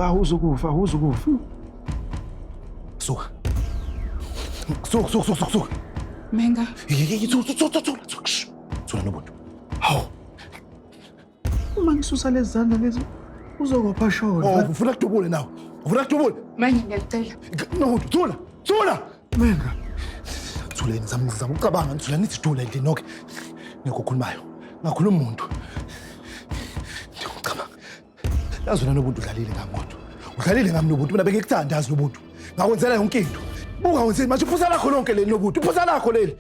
Awuzukufa, awuzukufa. Suka. Suka, suka, suka, suka. Menga. Suka, suka, suka, suka. Thula Nobuntu. Hawu. Uma ngisusa lezi zandla lezi uzokopha shona. Oh, ufuna kudubule nawe. Ufuna kudubule. Manje ngiyacela. Nobuntu, thula. Thula. Menga. Thula yini zama ngizama ukucabanga ngithula nithi thula nje nonke. Ngekho okhulumayo. Ngakhuluma umuntu. Ngicabanga. Yazi wena Nobuntu udlalile ngami kodwa. Udlalile ngami Nobuntu mina bengikuthanda yazi Nobuntu. Ngakwenzela yonke into. Buka wenzeni manje iphutha lakho lonke leli Nobuntu. Iphutha lakho leli.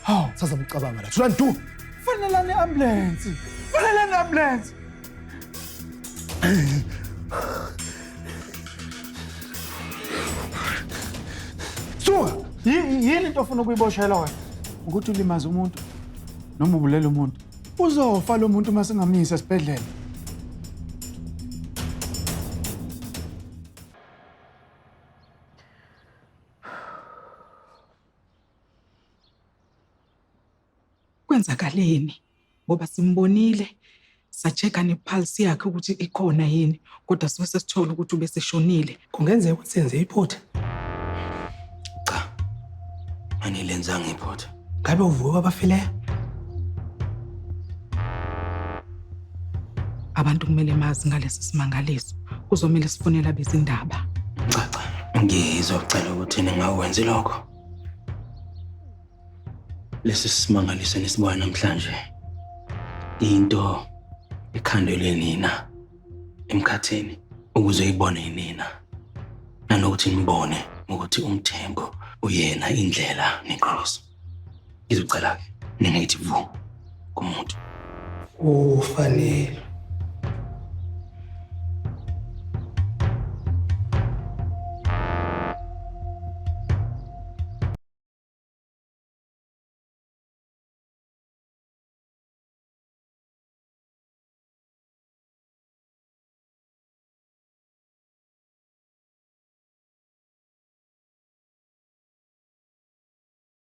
Hawu, sazama ukucabanga la. Thulani du. Fonelani i-ambulance. Fonelani i-ambulance. Suka! Yini into ofuna ukuyiboshela wena? Ukuthi ulimaze umuntu noma ubulele umuntu. Uzofa lo muntu uma singamyisa esibhedlela. Kwenzakaleni? Ngoba simbonile sa-check-a ne-pulse yakhe ukuthi ikhona yini kodwa sibe sesithola ukuthi ubeseshonile. Kungenzeka ukuthi senze iphutha. Cha. Anilenzanga iphutha. Ngabe uvuke kwabafileyo? Abantu kumele mazi ngalesi simangaliso. Kuzomele sifonele abezindaba. Cha cha. Ngizocela ukuthi ningawenzi lokho. Lesi simangaliso enisibona namhlanje into ekhandelwe nina emkhathini ukuze ibone nina nanokuthi nibone ukuthi uMthembu uyena indlela neqiniso. Ngizocela-ke ningayithi vu kumuntu. Ufanele.